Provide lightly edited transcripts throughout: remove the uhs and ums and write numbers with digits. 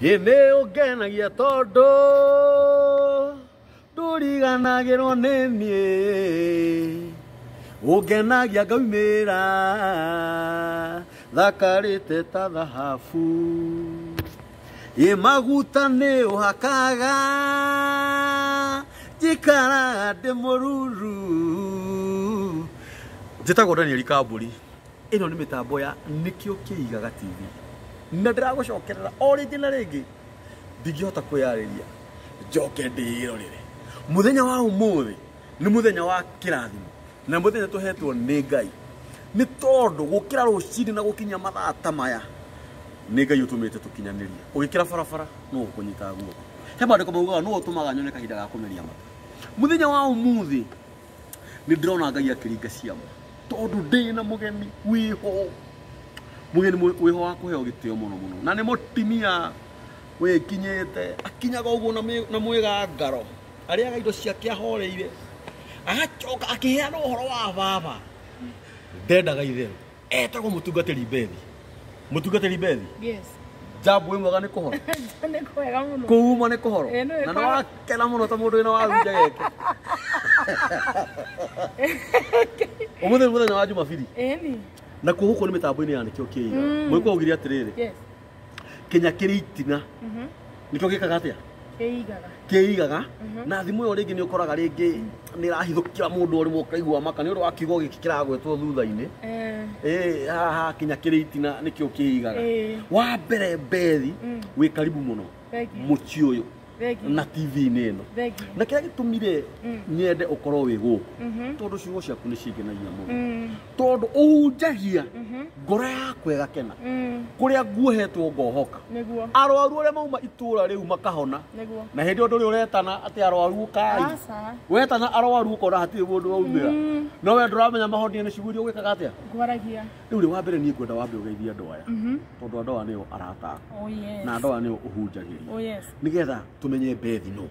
Ĩ nĩ ũngenagia tondũ ndũriganagĩrwo nĩ niĩ ũngenagia ngaumĩra thakarĩte ta thahabu ĩ maguta nĩ ũhakaga njikaraga ndĩ mũruru. Njĩtagwo Daniel Kambũri. Ĩno nĩ mĩtambo ya Nĩkĩo Kĩigaga TV na ndĩragũcokerera o rĩngĩ na rĩngĩ, ndingĩhota kwĩyarĩria njoke ndĩĩrorere. Mũthenya wa ũmũthĩ nĩ mũthenya wa kĩrathimo na mũthenya tũhetwo nĩ Ngai, nĩ tondũ gũkĩra rũcinĩ na gũkinya mathaa ta maya nĩ Ngai ũtũmĩte tũkinyanĩrie. Ũgĩkĩra barabara no ũkũnyita guoko. He maandĩko maugaga no ũtũmaga nyone kahinda ga kũmeria mata. Mũthenya wa ũmũthĩ nĩ ndĩrona Ngai akĩringa ciama tondũ ndĩna mũgeni wĩho, mũgeni wĩho wa kũheo gĩtĩo mũno mũno, na nĩ mũtimia wĩkinyĩte, akinyaga ũguo na mwĩgangaro, arĩaga indo ciake ahoreire, agacoka akĩheana ũhoro wa baba ndendaga itherũ. Etagwo mũtungatĩri Bethi. Mũtungatĩri Bethi. Yes. Jambo, wĩ mwega? Nĩ kũhoro? Nĩ kwega mũno. Kũuma nĩ kũhoro? Ĩ, nĩ na nĩ kwega. Wakena mũno ta mũndũ wĩna waru njegeke. Ũmũthĩ nĩ mũthenya wa Jumabiri. Ĩni. Na kuo gũkũ nĩ mĩtambo-inĩ ya Nĩkĩo Kĩigaga. Mũĩkwa augire atĩrĩrĩ, kĩnya kĩrĩ itina nĩkĩo gĩkaga atĩa? Kĩigaga. Kĩigaga. Na thimũ ĩyo rĩngĩ nĩ ũkoraga rĩngĩ nĩ ĩrahithũkĩra mũndũ o rĩmwe, ũkaigua maka nĩ ũndũ wa kiugo gĩkĩ kĩragwetwo thutha-inĩ. Ĩ haha kinya kĩrĩ itina nĩkĩo kĩigaga. Wa mbere, Bethi, wĩ karibu mũno Thank you. mũciĩ ũyũ Thank you. na TV-inĩ ĩno. Thank you. Na kĩrĩa gĩtũmire nyende ũkorwo wĩ gũkũ, tondũ ciugo ciaku nĩ cingenagia mũno, tondũ ũhunjagia ngoro yakwa ĩgakena, kũrĩa nguohetwo ngohoka, Nĩguo. arwaru arĩa mauma itũra rĩu makahona. Nĩguo. Na hĩndĩ ĩyo ndũrĩ ũretana atĩ arwaru ũkai. Aca. Wetana arwaru ũkona hatirĩ mũndũ waumĩra, no we ndũramenya mahonia nĩ ciugo iria ũgĩkaga atĩa. Ngwaragia. Rĩu rĩ, wa mbere niĩ ngwenda wambe ũgeithie andũ aya, tondũ andũ aya nĩo arata aku Oh yes. na andũ aya nĩo ũhunjagĩria, Oh yes. nĩgetha tũmenye Bethi no.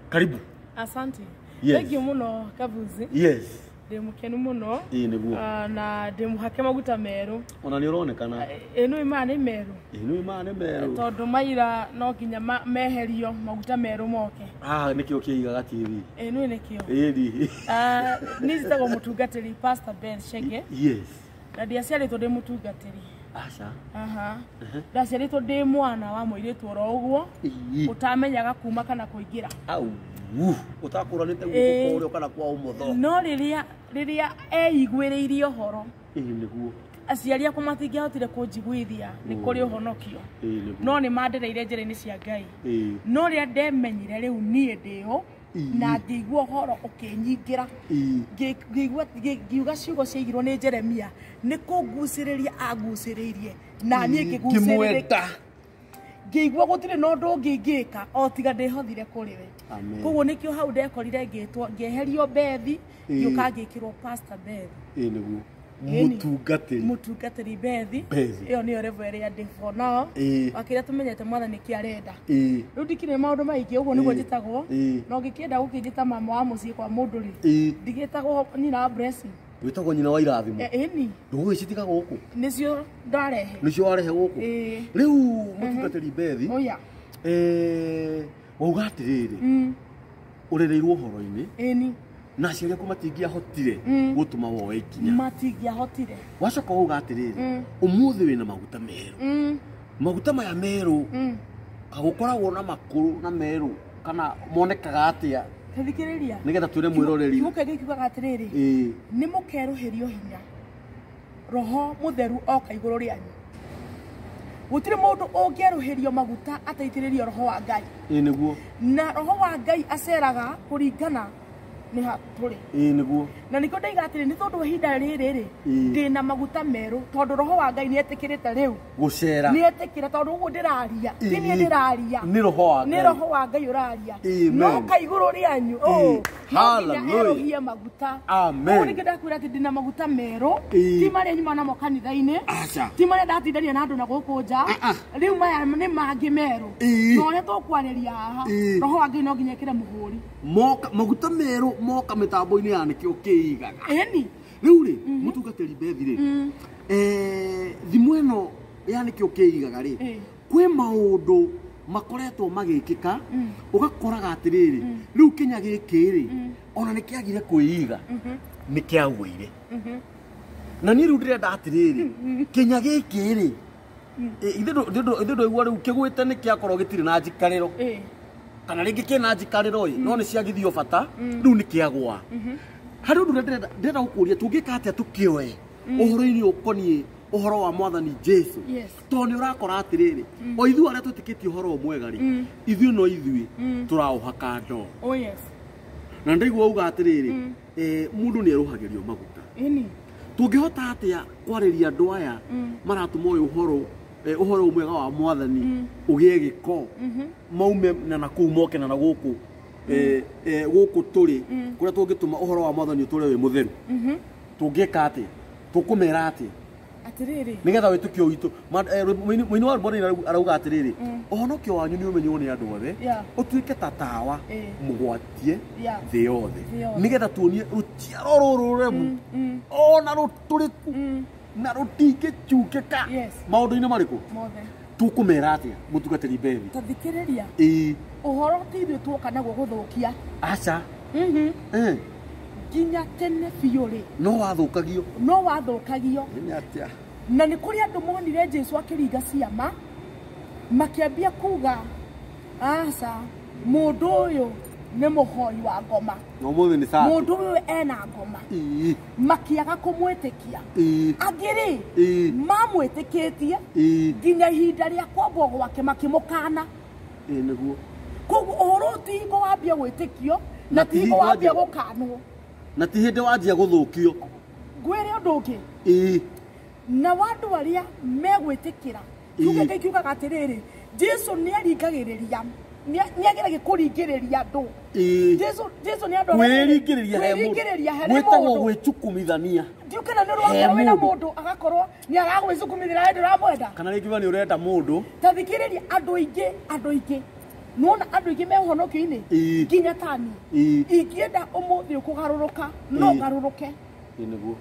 Karibu. Asante. Yes. Thank you mũno, Kabuzi. Yes. Ndĩ mũkenu mũno. Ĩĩ nĩguo. Ah, na ndĩ mũhake maguta merũ. Ona nĩ ũronekana. Ĩ nĩ maya nĩ merũ. Ĩ nĩ maya nĩ merũ. Tondũ maira no nginya meherio maguta merũ moke. Ah, nĩkĩo Kĩigaga TV. Ĩ nĩ nĩkĩo. Ĩni. Ah, niĩ njĩtagwo mũtungatĩri Pastor Ben Chege. Na ndiaciarĩtwo ndĩ mũtungatĩri. Aca. Aha. Ndaciarĩtwo ndĩ mwana wa mũirĩtu oro ũguo ũtamenyaga kuma kana kũingĩra. Au, ũtakũranĩte guoko kwa ũrĩo kana kwa ũmotho. No rĩrĩa eiguĩrĩirie ũhoro, Ĩ nĩguo. aciari akwa matingĩahotire kũnjiguithia nĩ kũrĩ ũhonokio, Ĩ nĩguo. no nĩ mandereire njĩra-inĩ cia Ngai. No rĩrĩa ndemenyire rĩu niĩ ndĩũ na ngĩigua ũhoro ũkĩnyingĩra, ngĩigua ciugo ciaigirwo nĩ Jeremia nĩ kũngucĩrĩria angucĩrĩirie na niĩ ngĩgucĩrĩrĩka. Ngĩmwenda. Ngĩigua gũtirĩ na ũndũ ũngĩ ingĩka o tiga ndĩhothire kũrĩ we. Amen. Koguo nĩkĩo hau ndekorire ngĩtwo, ngĩeherio Bethi, ngĩũka ngĩkĩrwo Pastor Bethi. Ĩ nĩguo. Ĩni. Mũtungatĩri Mũtungatĩri Bethi. Bethi. Ĩyo nĩyo level ĩrĩa ndĩ for now. Wakĩrĩa tũmenyete Mwathani kĩ arenda. Rĩu ndikĩrĩ maũndũ maingĩ, ũguo nĩguo njĩtagwo. Na ũngĩkĩenda gũkĩnjĩta mama wa mũciĩ kwa mũndũ rĩ, ndigĩtagwo nyina wa Blessing. Wĩtagwo nyina wa irathimo. Ĩni. Ndũgũ citiga gũkũ. Nĩcio ndarehe. Nĩcio warehe gũkũ. Rĩu mũtungatĩri Bethi, Oya. Wauga atĩrĩrĩ, ũrereirwo ũhoro-inĩ Ĩni. na aciari aku matingĩahotire gũtũma woe ikinya. Matingĩahotire. Wacoka wauga atĩrĩrĩ, ũmũthĩ wĩna maguta merũ. Maguta maya merũ, gũkoragwo na makũrũ na merũ kana monekaga atĩa? Tathikĩrĩria. Nĩgetha twĩre mwĩroreri. Kiugo kĩngĩ kiugaga atĩrĩrĩ, nĩ mũkerũhĩrio hinya Roho Mũtheru oka igũrũ rĩanyu. Gũtirĩ mũndũ ũngĩerũhĩrio maguta ataitĩrĩrio Roho wa Ngai. Ĩ nĩguo. Na Roho wa Ngai aceraga kũringana nĩ ha tũrĩ. Ĩ nĩguo. Na nĩkĩo ndaiga atĩrĩ, nĩ tondũ wa ihinda rĩrĩ rĩ, ndĩna maguta merũ tondũ Roho wa Ngai nĩ etĩkĩrĩte rĩu. Gũcera. Nĩ etĩkĩra, tondũ ũguo ndĩraria ti niĩ ndĩraria. Nĩ Roho wa nĩ Ngai. Roho wa Ngai ũraria. Amen. No ka igũrũ rĩanyu, oh, no nginya Hallelujah. erũhie maguta. Amen. Ũguo nĩkĩo ndakwĩra atĩ ndĩna maguta merũ. Ti marĩa nyuma namo kanitha-inĩ, Aca. ti marĩa ndatindania na andũ na gũkũ nja. Rĩu maya nĩ mangĩ merũ. Na ũrĩa tũkwarĩria haha, Roho wa Ngai no nginya ĩkĩre mũhũri. Moka maguta merũ moka mĩtambo-inĩ ya Nĩkĩo Kĩigaga. Ĩni. Rĩu rĩ, mũtungatĩri Bethi rĩ, thimũ ĩno ya Nĩkĩo Kĩigaga rĩ, kwĩ maũndũ Makoretwo magĩkĩka ũgakoraga atĩrĩrĩ rĩu Kenya gĩkĩ rĩ ona nĩ kĩagire kwĩiga nĩ kĩagũire. Na niĩ rĩu ndĩrenda atĩrĩrĩ Kenya gĩkĩ rĩ ithuĩ ndũigua rĩu kĩgwĩte nĩ kĩakorwo gĩtirĩ na njikarĩro kana rĩngĩ kĩna njikarĩro ĩ no nĩ ciagithio bata rĩu nĩ kĩagwa. Harĩ ũndũ ndĩrenda gũkũria tũngĩka atĩa tũkĩoe ũhoro-inĩ ũkoniĩ ũhoro wa mwathani Jesu. Tondũ nĩ ũrakora atĩrĩrĩ o ithuĩ arĩa twĩtĩkĩtie ũhoro ũyũ mwega rĩ ithuĩ no ithuĩ tũraũhaka ndoo. Oh yes. Na ndaigua uga atĩrĩrĩ mũndũ nĩ erũhagĩrio maguta. Tũngĩhota atĩa kwarĩria andũ aya maratũma ũyũ ũhoro ũhoro mwega wa mwathani ũgĩe gĩko maume na nakũu moke na gũkũ gũkũ tũrĩ kũrĩa tũngĩtũma ũhoro wa mwathani ũtũre wĩ mũtheru. Tũngĩka atĩa? Tũkũmera atĩa? Atĩrĩrĩ nĩgetha wĩtĩkio witũ mũini wa rwĩmbo arauga atĩrĩrĩ ũhonokio wanyu nĩ ũmenywo nĩ andũ othe ũtuĩke ta tawa mũgwatie thĩ yothe nĩgetha tuonie rũciaro rũrũ rũremu ona rũtũrĩku na rũtingĩchungĩka maũndũ-inĩ marĩkũ tũkũmera atĩa mũtungatĩri Bethi? Ta thikĩrĩria ũhoro ti ithuĩ tuoka naguo gũthũkia. Aca. Nginya tene biũ rĩ no wathũkagio. No wathũkagio. Nĩ atĩa? Na nĩ kũrĩ andũ monire Jesu akĩringa ciama makĩambia kuga aca mũndũ ũyũ nĩ mũhoi wa ngoma. No mũthĩ nĩ sawa. Mũndũ ũyũ ena ngoma. Makĩaga kũmwĩtĩkia. Angĩ rĩ mamwĩtĩkĩtie nginya ihinda rĩa kwambwo gwake makĩmũkana. Nĩguo. Koguo ũhoro ti hingo wambia gwĩtĩkio na ti hingo wambia gũkanwo. Na ti hĩndĩ wanjia gũthũkio. Ngwĩre ũndũ ũngĩ. Na andũ arĩa megwĩtĩkĩra kiugo gĩkĩ kiugaga atĩrĩrĩ Jesu nĩ aringagĩrĩria nĩ ageragia kũringĩrĩria andũ. Jesu nĩ andũ kwĩringĩrĩria he mũndũ gwĩtagwo gwĩcukumithania. Ndiũkana nĩ ũrakorwo wĩna mũndũ agakorwo nĩ aragwĩcukumithĩra hĩndĩ ũramwenda. Kana rĩngĩ nĩ ũrenda mũndũ. Ta thikĩrĩria andũ aingĩ andũ aingĩ nĩwona andũ aingĩ me ũhonokio-inĩ nginya tani ingĩenda ũmũthĩ ũkũgarũrũka no ngarũrũke. Nĩguo.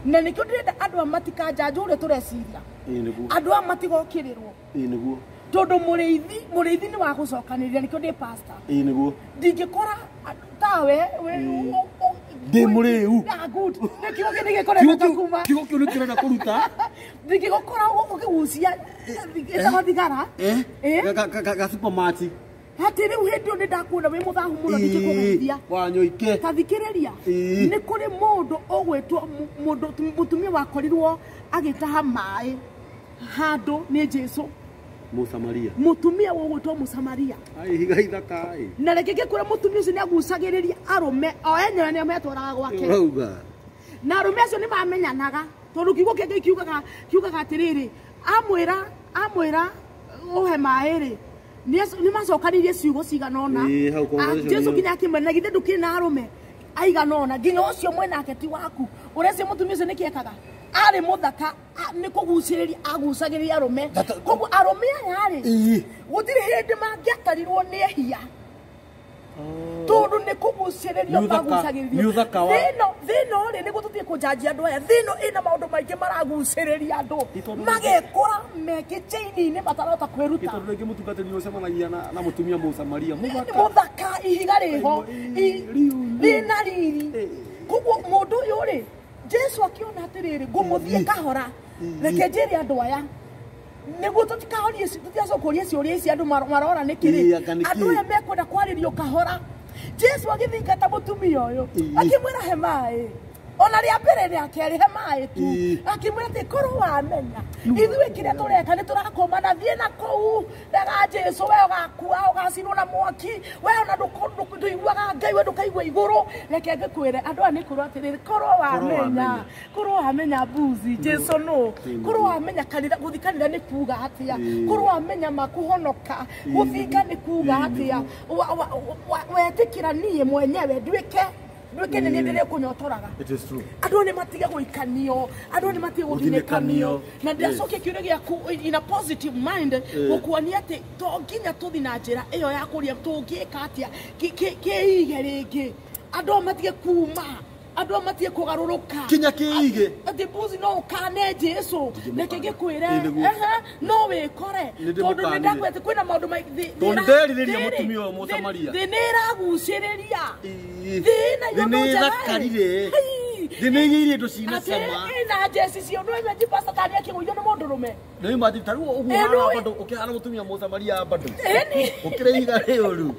Na nĩkĩo ndĩrenda andũ aya matikanjanjwo ũrĩa tũreciria. Nĩguo. Andũ aya matigokĩrĩrwo. Nĩguo. Tondũ mũrĩithi nĩ wa gũcokanĩrĩria nĩkĩo ndĩ pastor. Nĩguo. Ndingĩkora tawe ndĩ mũrĩu. Good. Nĩ kiugo kĩu nĩgĩkoretwo kuma. Kiugo kĩu nĩkĩrenda kũruta. Ndingĩgũkora ũkĩgucia ĩtagwo thigara. Ga supermarket. Atĩ rĩu hĩndĩ ĩyo nĩndakuona wĩ mũthahu mũno ndingĩkũgeithia. Wanyoike. Ta thikĩrĩria. Nĩ kũrĩ mũndũ ũgwĩtwo mũndũ mũtumia wakorirwo agĩtaha maĩ handũ nĩ Jesu. Mũsamaria. Mũtumia ũgwĩtwo Mũsamaria. Ai ihiga ithaka ĩ. Na reke ngĩkwĩra mũtumia ũcio nĩagucagĩrĩria arũme o enyewe nĩo metwaraga gwake. Ũrauga. Na arũme acio nĩmamenyanaga tondũ kiugo kĩa Ngai kiugaga atĩrĩrĩ amwĩra ũhe maĩ rĩ nĩ macokanirie ciugo cigana ũna. Jesu nginya akĩmwĩra na githĩ ndũkĩrĩ na arũme aigana ũna nginya ũcio mwenake ti waku. Ũreciria mũtumia ũcio nĩkĩ ekaga? Arĩ mũthaka nĩ kũgucĩrĩria agucagĩrĩria arũme. Koguo arũme aya rĩ gũtirĩ hĩndĩ mangĩatarirwo nĩ ehia tondũ nĩ kũgucĩrĩrio magucagĩrĩrio. Thĩna rĩ nĩguo tũtige kũnjanjia andũ aya. Thĩna ĩna maũndũ maingĩ maragucĩrĩria andũ magekora me kĩchaini-inĩ matarahota kwĩruta. Tondũ rĩngĩ mũtungatĩri nĩ ũcemanagia na mũtumia Mũsamaria mũthaka ihiga rĩho rĩna riri. Koguo mũndũ ũyũ rĩ Jesu akiona atĩrĩrĩ ngũmũthiĩ kahora reke njĩre andũ aya nĩguo tũtikahorie tũtigacokorie ciũria ici andũ marora nĩkĩ rĩ andũ aya mekwenda kwarĩrio kahora. Jesu agĩthingata mũtumia ũyũ akĩmwĩra he maĩ ona rĩa mbere rĩa kerĩ he maĩ tu akĩmwĩra atĩ korwo wamenya ithuĩ kĩrĩa tũreka nĩ tũrakoma thiĩ na kũu rega Jesu we ũgakua ũgacinwo na mwaki we ona ndũiguaga Ngai we ndũkaigua igũrũ. Reke ngĩkwĩre andũ aya nĩ kwĩrwo atĩrĩrĩ korwo wamenya mbuzi Jesu nũ korwo wamenya kanitha gũthiĩ kanitha nĩ kuga atĩa korwo wamenya makũhonoka gũthinga nĩ kuga atĩa wetĩkĩra niĩ mwenyewe nduĩke nduĩke nĩ niĩ ndĩrĩkũnyotoraga. It is true. Andũ nĩ matige gũikanio andũ nĩ matige gũthinĩkanio na ndĩracokia kĩũria gĩaku in a positive mind gũkuonia atĩ to nginya tũthiĩ na njĩra ĩyo ya kũria tũngĩka atĩa kĩige rĩngĩ andũ matige kuma Andũ aya matige kũgarũrũka. Kinya kĩige. Atĩ mbuzi no ũkane Jesu. Reke ngĩkwĩre. Ĩĩ, nĩguo. Ehe, no wĩkore. Nĩ Tondũ ndĩmũkanire. nĩ ndakwĩra atĩ kwĩna maũndũ maingĩ. Tondũ nĩ nderirĩria mũtumia ũyũ Mũsamaria. Thĩ nĩ ĩragucĩrĩria. Ĩĩ. Thĩ ĩna Thĩ nĩ indo njega. ĩthakarire. Hei. Thĩ nĩ ĩgĩire indo cina Atĩ cama. ĩna njeci cio no imagine pastor tani akĩgũithio nĩ mũndũrũme. Nĩ imagine ta rĩu ũguo Ĩĩ, ũhana nĩ- bado ũkĩhana mũtumia Mũsamaria bado. Ĩni. Ũkĩrĩ ihiga rĩũru.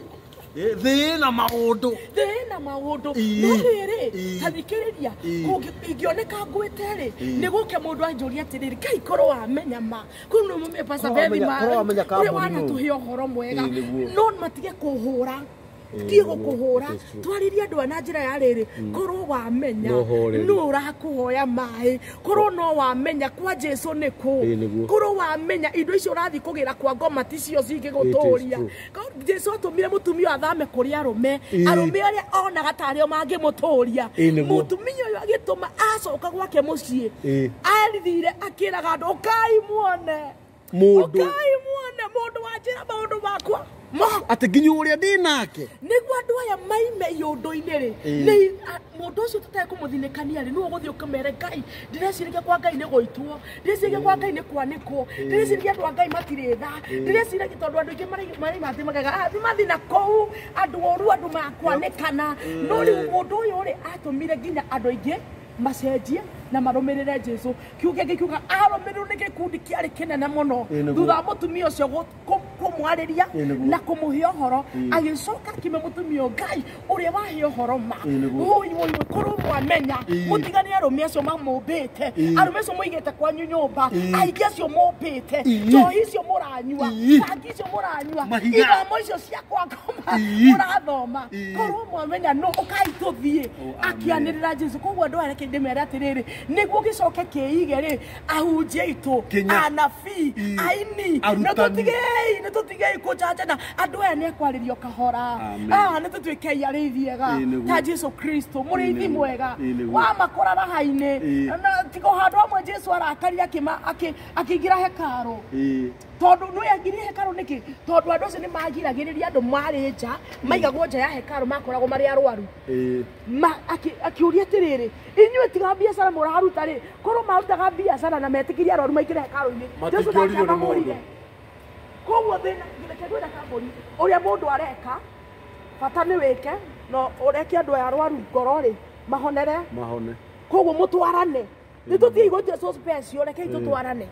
Thĩ ĩna maũndũ. Thĩ ĩna maũndũ. Ĩĩ. No rĩrĩ, Ĩĩ. ta thikĩrĩria, Ĩĩ. ingĩoneka ngwĩte rĩ, Ĩĩ. nĩ gũke mũndũ anjũrie atĩrĩrĩ, Ngai korwo wamenya ma. Kũu nĩ mũmenya Pastor Korwo Bethi wamenya- ma- korwo wamenya ũrĩa kambuni nũ. wanatũhe ũhoro mwega. Ĩĩ, nĩguo. No matige kũhũra. Matige gũkũhũra. It is true. Twarĩrie andũ aya na njĩra ya rĩrĩ, korwo wamenya No horeri. nũ ũrakũhoya maĩ, korwo no wamenya kwa Jesu nĩ kũ, Ĩĩ, nĩguo. korwo wamenya indo icio ũrathiĩ kũgĩra kwa ngoma ticio cingĩgũtũria. It is Jesu atũmire mũtumia ũyũ athame kũrĩ arũme, Ĩĩ. arũme arĩa onaga tarĩ o mangĩmũtũria. Ĩĩ, nĩguo. Mũtumia ũyũ agĩtũma acoka gwake mũciĩ, Ĩĩ. athire akĩraga andũ, ũkai muone, Mũndũ. ũkai muone mũndũ wanjĩra maũndũ makwa mo. Atĩ nginya ũrĩa ndĩ nake. Nĩguo andũ aya maime iũndũ-inĩ rĩ, Ĩĩ. nĩ mũndũ ũcio tũtekũmũthinĩkania rĩ, nĩwe ũgũthiĩ ũkamere Ngai, ndĩreciragia kwa Ngai nĩ gũitwo, ndĩreciragia kwa Ngai nĩ kwanĩkwo, ndĩreciragia andũ a Ngai matirĩ tha, ndĩreciragia tondũ andũ aingĩ maraima atĩ makauga, "Ah, mathiĩ na kũu, andũ oru, andũ makwanĩkana." No rĩu mũndũ ũyũ rĩ, atũmire nginya andũ aingĩ macenjie na marũmĩrĩre Jesu. Kiugo kĩngĩ kiuga arũmĩrĩrwo nĩ gĩkundi kĩarĩ kĩnene mũno. Ĩĩ, nĩguo. Thutha wa mũtumia ũcio kũmwarĩria Ĩĩ, nĩguo. na kũmũhe ũhoro, agĩcoka akĩme mũtumia ũyũ, Ngai ũrĩa wahe ũhoro ma. Ĩĩ, nĩguo. Ũyũ, ũyũ, korwo mwamenya, Ĩĩ. mũtigane arũme acio mamũmbĩte, Ĩĩ. arũme acio mũigĩte kwanyu nyũmba, Ĩĩ. aingĩ acio mũmbĩte, Ĩĩ. njohi icio mũranyua, Ĩĩ. bangi icio mũranyua, Mahiga. ithomo icio cia kwa ngoma Ĩĩ. mũrathoma. Ĩĩ. Korwo mwamenya nũ, ũkai tũthiĩ. Oh, amen. Akĩanĩrĩra Jesu. Koguo andũ aya reke ndĩmere atĩrĩrĩ, nĩguo gĩcoke kĩige rĩ, ahunjia aitũ, Kĩnya. anabii, Ĩĩ. aini, Arutani. nĩ tũtigei kũnjanjana. Andũ aya nĩ ekwarĩrio kahora. Amen. Ah, nĩ tũtuĩkei arĩithi ega Ĩĩ, nĩguo. ta Jesu Kristo, mũrĩithi Ĩĩ, nĩguo. mwega Ĩĩ, nĩguo. wamakora raha-inĩ. Ĩĩ. Na tiga o handũ hamwe Jesu arakarire akĩingĩra hekarũ. Ĩĩ. Tondũ nĩ angĩrire hekarũ nĩkĩ? Tondũ andũ acio nĩ magiragĩrĩria andũ marĩ nja, maigagwo nja ya hekarũ, makoragwo marĩ arwaru. Ĩĩ. Akiũria atĩrĩrĩ, inyuĩ tiga biacara mũraruta rĩ, korwo marutaga biacara na metĩkĩrie arwaru maingĩre hekarũ-inĩ, Jesu Matingĩoririo nĩ ndangĩamahũrire. mũndũ. Koguo thĩna, reke ngwĩre kambũni, ũrĩa mũndũ areka, bata nĩ wĩke, no ũreke andũ aya arwaru ngoro rĩ, mahonere. Mahone. Koguo mũtwarane. Nĩ tũthiĩ igũ Jesu special, rekei tũtwarane.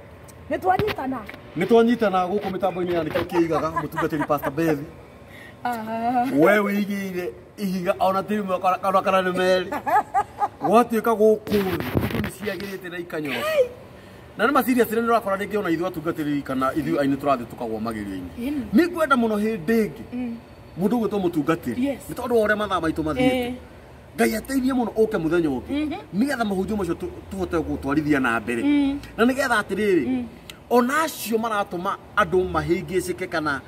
Nĩ twanyitana. Nĩ twanyitana gũkũ mĩtambo-inĩ ya Nĩkĩo Kĩigaga, mũtungatĩri Pastor Bethi. We wĩigĩire ihiga ona ti rĩmwe kana nĩ merĩ. Gwatuĩka gũkũ thĩ, indo nĩ ciagĩrĩte na ikanyoroka. Na nĩ ma serious nĩ ũrakora rĩngĩ ona ithuĩ atungatĩri kana ithuĩ aini tũrathiĩ tũkagwa magerio-inĩ. Ĩni. Nĩ ngwenda mũno hĩndĩ ĩngĩ mũndũ ũgwĩtwo mũtungatĩri Yes. nĩ tondũ wa ũrĩa mathaa maitũ mathiĩte. Ĩĩ. Ngai ateithie mũno ũke mũthenya ũngĩ nĩgetha mahunjio macio tũhote gũtwarithia na mbere. Na nĩgetha atĩrĩrĩ, ona acio maratũma andũ mahĩngĩcĩke kana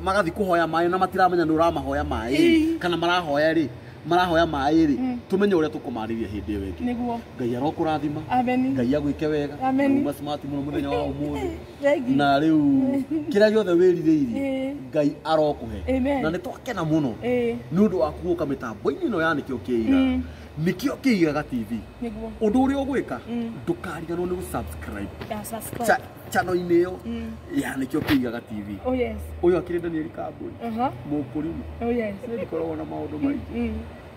magathiĩ kũhoya maĩ na matiramenya nĩ ũramahoya maĩ Ĩĩ. kana marahoya rĩ, marahoya maĩ rĩ, tũmenye ũrĩa tũkũmarĩria hĩndĩ ĩyo ĩngĩ. Nĩguo. Ngai arokũrathima. Amen. Ngai agwĩke wega. Amen. Uma smart mũno mũthenya wa ũmũthĩ. Thank you. Na rĩu kĩrĩa gĩothe wĩrirĩirie Ĩĩ. Ngai arokũhe. Amen. Na nĩ twakena mũno Ĩĩ. nĩ ũndũ wa gũka mĩtambo-inĩ ĩno ya Nĩkĩo Kĩigaga. Nĩkĩo Kĩigaga TV. Nĩguo. Ũndũ ũrĩa ũgwĩka, ndũkariganĩrwo nĩ gũ-subscribe Yeah, subscribe. Channel-inĩ ĩyo ya Nĩkĩo Kĩigaga TV. Oh yes. Ũyũ akĩrĩ Daniel Kambũri, mũkũrimũ. Oh yes. Nĩ ndikoragwo na maũndũ maingĩ.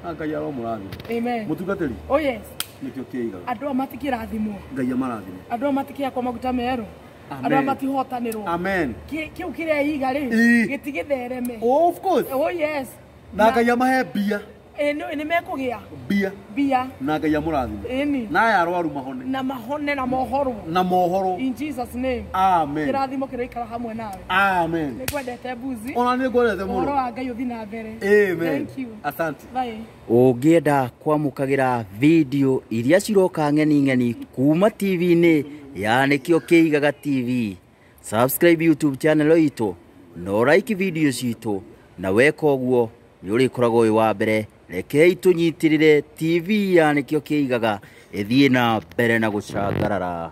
Na Ngai aromũrathima. Amen. Mũtungatĩri, Oh yes. Nĩkĩo Kĩigaga. Andũ aya matikĩrathimwo. Ngai amarathime. Andũ aya matikĩakwo maguta merũ. Amen. Andũ aya matihotanĩrwo. Amen. Kĩu kĩreiga rĩ, Ĩĩ. gĩtigĩthereme. Oh, of course. Oh yes. Na Ngai amahe mbia. Ĩĩ, nĩ mekũgĩa Mbia. mbia. Na Ngai amũrathime. Ĩni. Na aya arwaru mahone. Na mahone na mohorwo. Na mohorwo. In Jesus name. Amen. Kĩrathimo kĩroikara hamwe nawe. Amen. Nĩ ngwendete Mbuzi. Ona nĩ ngwendete Ũhoro mũno. wa Ngai ũthiĩ na mbere. Amen. Thank you. Asante. Bye. Ũngĩenda kwamũkagĩra video iria ciroka ng'eni ng'eni kuma TV-inĩ ya Nĩkĩo Kĩigaga TV, subscribe YouTube channel itũ na ũraiki video citũ, na weka ũguo nĩ ũrĩkoragwo wĩ wa mbere. Rekei tũnyitĩrĩre TV ya Nĩkĩo Kĩigaga ĩthiĩ na mbere na gũcangarara.